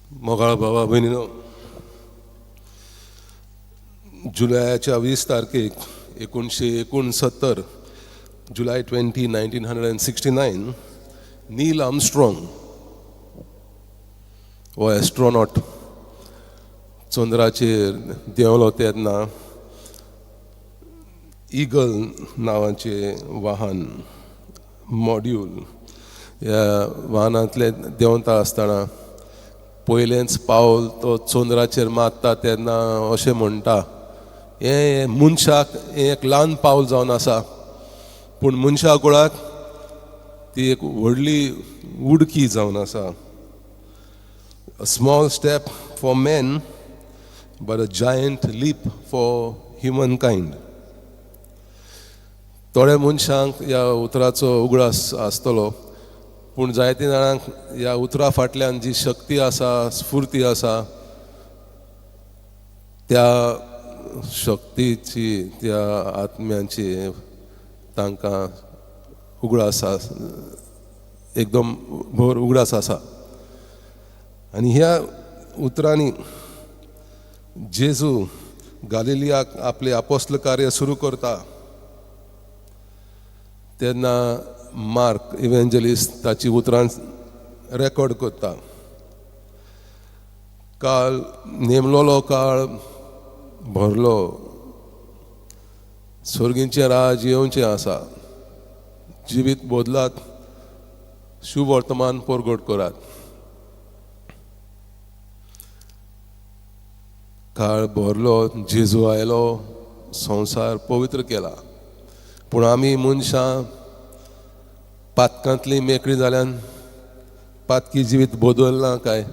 मोगाळ बाबा भयणीनो, जुलयाच्या 20 तारखेक 1969, July 20, 1969, Neil Armstrong हो एस्ट्रोनॉट चंद्राचेर देंवलो तेन्ना इगल नांवाचें वाहन मॉड्यूल ह्या वाहनांतलें देंवता आसतना पयलेंच पावल तो चंद्राचेर मारता तेन्ना अशें म्हणटा, हें मनशाक हें एक ल्हान पावल जावन आसा, पूण मनशा कुळाक ती एक व्हडली उडकी जावन आसा. A small step for man, but a giant leap for humankind. थोड्या मनशांक ह्या उतराचो उगडास आसतलो, पूण जायते जाणांक ह्या उतरा फाटल्यान जी शक्ती आसा, स्फुर्ती आसा, त्या शक्तीची, त्या आत्म्यांची तांकां उगडास एकदम भर उगडास आसा. आनी ह्या उतरांनी जेजू गालिलियाक आपलें आपोस्ल कार्य सुरू करता तेन्ना मार्क इव्हेंजलिस्ट ताची उतरां रेकॉर्ड करता. काळ नेमलोलो काळ भरलो, सर्गीचें राज येवचें आसा, जिवीत बदलात, शुवर्तमान परगट करात. काळ भरलो, जेजू आयलो, संवसार पवित्र केला, पूण आमी मनशां पातकांतली मेकळी जाल्यान पातकी जिवीत बदलना काय?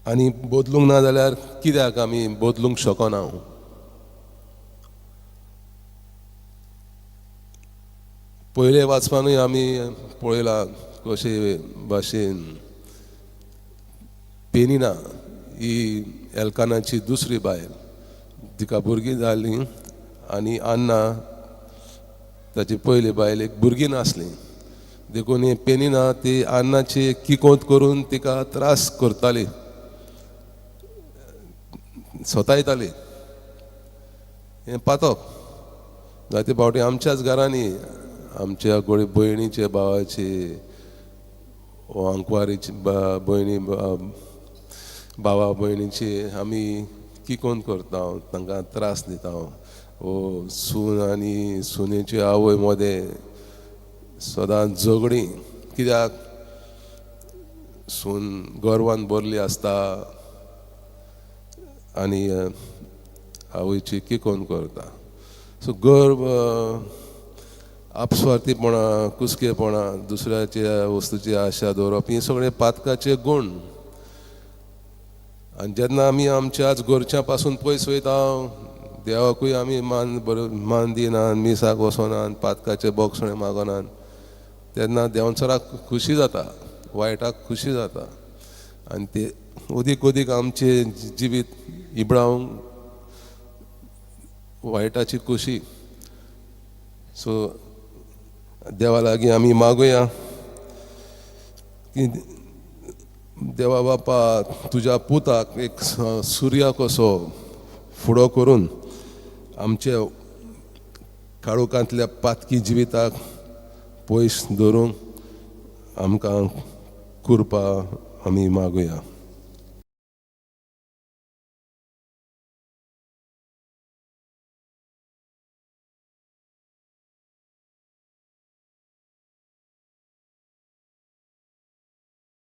आनी बदलूंक ना जाल्यार कित्याक आमी बदलूंक शकना? पयले वाचपानूय आमी पळयलां कशे भाशेन पेनिना ही एल्कानाची दुसरी बायल, तिका भुरगीं जालीं आनी अन्ना ताची पयली बायल एक भुरगीं नासली, देखून ही पेनिना ती अन्नाची किकोंत करून तिका त्रास करताली, सतायताली. हें पातक जायते फावटी आमच्याच घरांनी आमच्या गोडी भयणीचे, भावाची, आंकवारीची भयणी, भावा भयणीची आमी किकोंत करता, तांकां त्रास दिता. ओ सून आनी सुनेची आवय मदें सदांच झगडीं, कित्याक सून गर्वान भरली आसता आनी आवयची किकोंत करता. सो गर्व, आपस्वार्थीपणां, कुसकेपणां, दुसऱ्याच्या वस्तूची आशा दवरप, ही सगळे पातकाचे गूण. आनी जेन्ना आमी आमच्याच घरच्या पासून पयस वयता, देवाकूय आमी मान बरो मान दिनात, मिसाक वचनात, पातकाचे बोगसणे मागनात, तेन्ना देंवचाराक खुशी जाता, वायटाक खुशी जाता आनी ते अदीक अदीक आमचें जिवीत इबडावंक वायटाची खुशी. सो देवा लागीं आमी मागुया की देवा बापा, तुज्या पुताक एक सुर्या कसो फुडो करून आमचे काळोखांतल्या पातकी जिविताक पयस धरूंक आमकां कृपा आमी मागुया.